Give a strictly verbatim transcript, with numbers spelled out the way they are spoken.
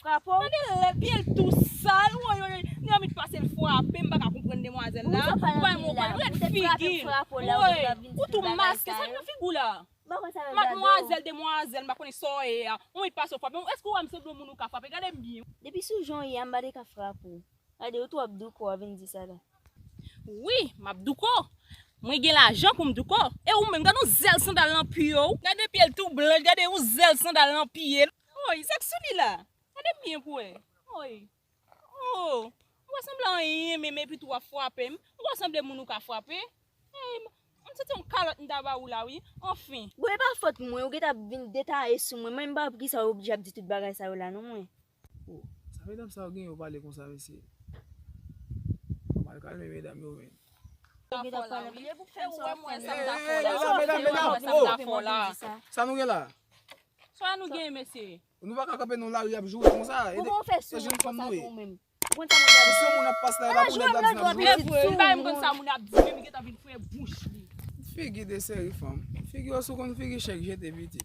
Gade lè pye l tou sal, woy, woy, li anvi pase l frape, m pa ka konprann demwazèl la. Ou pa yon mwen, rèd figi. Woy, ou tou maske, sa nan figi w la? Madmwazèl, demwazèl, m pa konnen sa w ye a. Ou anvi pase w frape m, èske w wè m sanble yon moun ou ka frape? Gade m byen. Depi sou jan w ye a, m pa te ka frape w. Gade, ou twò ap douko, w ap vin di sa la. Wi, m ap douko. Mwen gen lajan pou m douko. E ou menm, gade yon zèl sandal nan pye w. Gade pye l tou blanch, gade yon zèl sandal nan pye l. Oy, sa k sou li la? Gade m byen pou wè. Oy. Oh, m wè sanble anyen menm epi tou w ap frape m. M wè sanble moun ou ka frape. Ey, m, m santi yon kalòt m ta ba ou la wi. Anfen. Bon, e pa fòt mwen, ou gentan ap vin detaye sou mwen. Mwen, m pa wè poukisa ou oblije ap di tout bagay sa yo la non mwen. Oh, sa medam sa yo gen yo pale konsa, mesye. Bon, m al kalme medam yo, men. Ou gentan pale anpil, e pou fè sa w ap fè la. Medam, medam, medam, oh, sa nou gen la? Sa nou gen, mesye? Nou pa ka kanpe nan lari ap joure konsa. Bon, bon, ou fè sou mwen konsa tou menm. Ou konn sa moun ap di? Ou se moun ap pase la, e pa pou nèg la di n ap joure. Evre, m pa menm konn sa moun ap di, men li gentan vin fre bouch li. Figi de seri fanm. Figi w si w konn figi chèk jete pitit.